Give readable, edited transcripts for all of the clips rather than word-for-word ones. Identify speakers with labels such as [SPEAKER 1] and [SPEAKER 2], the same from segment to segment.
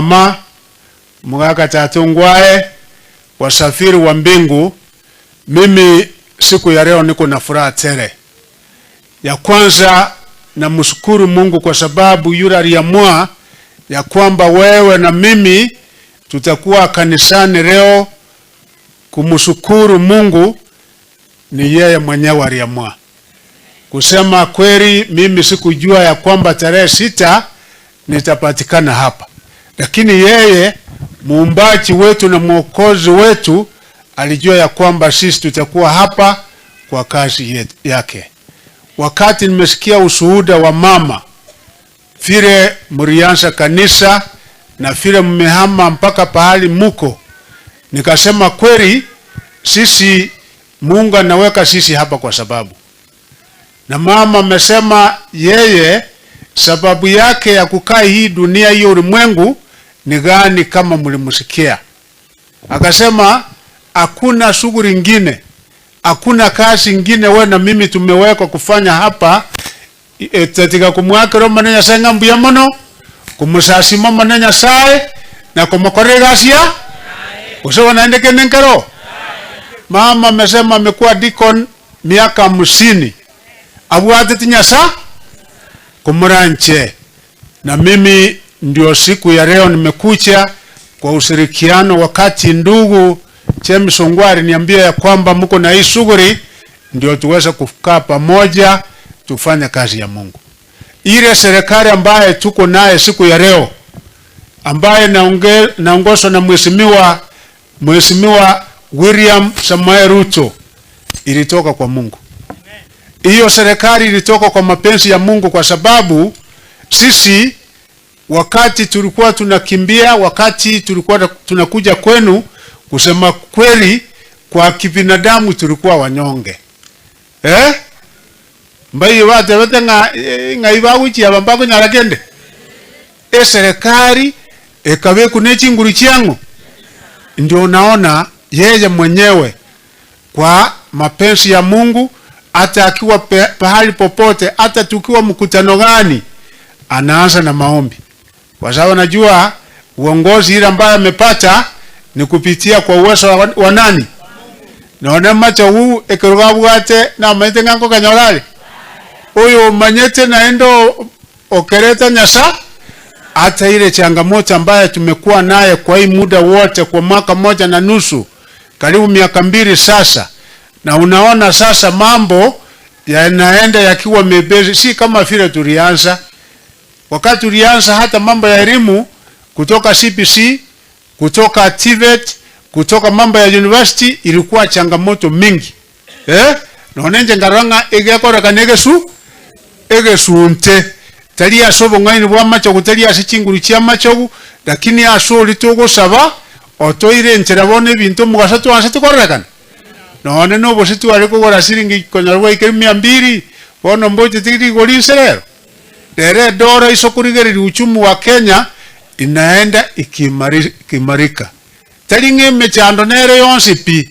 [SPEAKER 1] Mama, Omogaka Tata Ongwae, Wasafiri wa Mbingu, mimi siku ya leo niko na furaha tele. Ya kwanza namshukuru Mungu kwa sababu yule aliamua ya kwamba wewe na mimi tutakuwa kanisani leo kumshukuru Mungu, ni yeye mwenyewe aliamua. Kusema kweli, mimi sikujua ya kwamba tarehe 6 nitapatikana hapa, lakini yeye muumbaji wetu na mwokozi wetu alijua ya kwamba sisi tutakuwa hapa kwa kazi yake. Wakati nimesikia ushuhuda wa mama vile mlianza kanisa na vile mmehama mpaka pahali muko, nikasema kweli sisi Mungu anaweka sisi hapa kwa sababu. Na mama amesema yeye sababu yake ya kukaa hii dunia hii ulimwengu ni gani, kama mlimsikia. Akasema hakuna shughuli ingine, hakuna kazi ingine we na mimi tumewekwa kufanya hapa tatiga kumwakira Omonene Nyasaye ng'a mbuya mono, komosasima Omonene Nyasaye na komokorera egasi ya gose bono naende kende nkero. Mama amesema amekuwa deacon miaka hamsini abwateti Nyasa komoranche na mimi ndio siku ya leo nimekuja kwa ushirikiano. Wakati ndugu James Ongwae aliniambia ya kwamba mko na hii shughuli, ndio tuweze kukaa pamoja tufanye kazi ya Mungu. Ile serikali ambaye tuko naye siku ya leo ambaye naongozwa na Mheshimiwa William Samoei Ruto ilitoka kwa Mungu. Hiyo serikali ilitoka kwa mapenzi ya Mungu, kwa sababu sisi wakati tulikuwa tunakimbia, wakati tulikuwa tunakuja kwenu, kusema kweli kwa kibinadamu tulikuwa wanyonge. Mbai batebete ng'a ibaguchia aba mbakonyara kende. Eserikali ekabeku ne chinguru chiang'o. Ndio unaona yeye mwenyewe kwa mapenzi ya Mungu, hata akiwa pahali popote, hata tukiwa mkutano gani, anaanza na maombi. Kwa sababu najua uongozi ile ambayo amepata ni kupitia kwa uwezo wa nani? None macho huu ekeruga bwate na maite ng'anko kanyorare. Uyu manyete naendo okereta nyasa. Hata ile changamoto ambayo tumekuwa naye kwa hii muda wote, kwa mwaka moja na nusu, karibu miaka 2 sasa, na unaona sasa mambo yanaenda yakiwa mepesi, si kama vile tulianza. Wakati tulianza hata mambo ya elimu kutoka CBC, kutoka TVET, kutoka mambo ya university ilikuwa changamoto mingi. Nonenje ngaranga egekora kanegesu egesunte. Tali asobo ngaini bwa macho tali ase chinguru chia macho, lakini aso litogosaba otoire nchera bone bintu mugasa twanse tukorekana. None no bositu ari kogora siringi konyarwa ikeri mia mbili, bono mboche tigiri gorinse rero. Rere dora isokurigereri uchumi wa Kenya inaenda ikimarika. Tali ng'eme chando nere yonsi pi.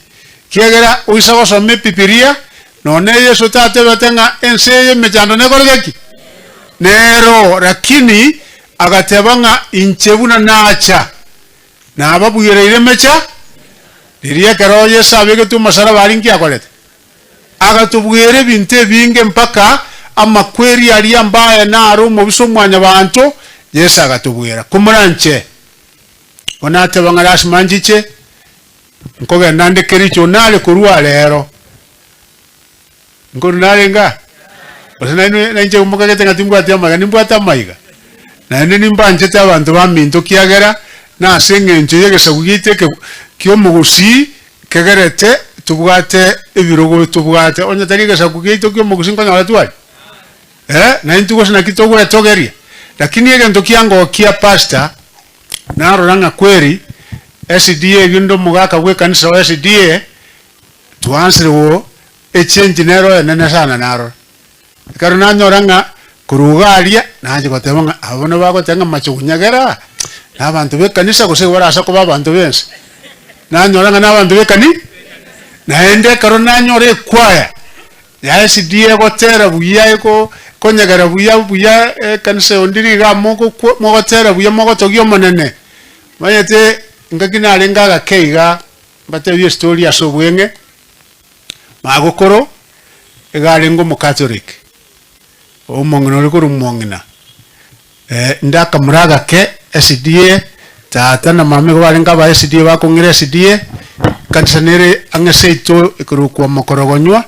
[SPEAKER 1] Kiegera oisa gosoma Bibilia, none Yesu tatebete ng'a ense eye emechando nekoregeki? Nero, lakini agateba ng'a inche buna nacha. Nababwireire mecha, riria ekero Yesu abegete omosalaba aria nki akorete? Agatobwera ebinto ebinge mpaka amakweri aria ambaye naro omobisa omwanyabanto, Yesu agatobwera. Komoranche, bono ateba ng'a lasima nchiche, nkogenda nde Kericho nare korwa rero. Nkorwa narenga? Gose nainwe nainche mokagete ng'a timbwati amaiga, nimbwate amaiga. Naende nimbanchete abanto baminto kiagera nase eng'encho y'egesaku giaito eke ki'omogusii kegerete tobwate ebirogo tobwate. Onye tari egesaku giaito ki'omogusii nkonyora tware? Naintwe gose naki togwetogeria. Lakini egento kiangokia pastor, narora ng'a kweri SDA eyio nde omogaka bw'ekanisa o SDA, twansire go echange nero enene sana narora. Ekero nanyora ng'a korwa iga aria, naanche goteba ng'a aba bono bagoteba ng'a mache gonyagera, na abanto b'ekanisa gose barasa koba abanto b'ense. Nanyora ng'a na abanto b'ekani, naende ekero nanyora ekwaya ya SDA egotera buya eko ekonyegera buya buya ekanisa onde riga mogokwa mogotera buya mogotogia Omonene. Omanyete engaki narenge agake iga, mbatebie estory ase obweng'e, magokoro iga arenge omocatholic, omong'ina oria korwa mong'ina, inde akamura agake SDA, tata na mama igo barenge aba SDA bakong'ira SDA, ekanisa nere ang'e seito ekorokwa mokorogonywa.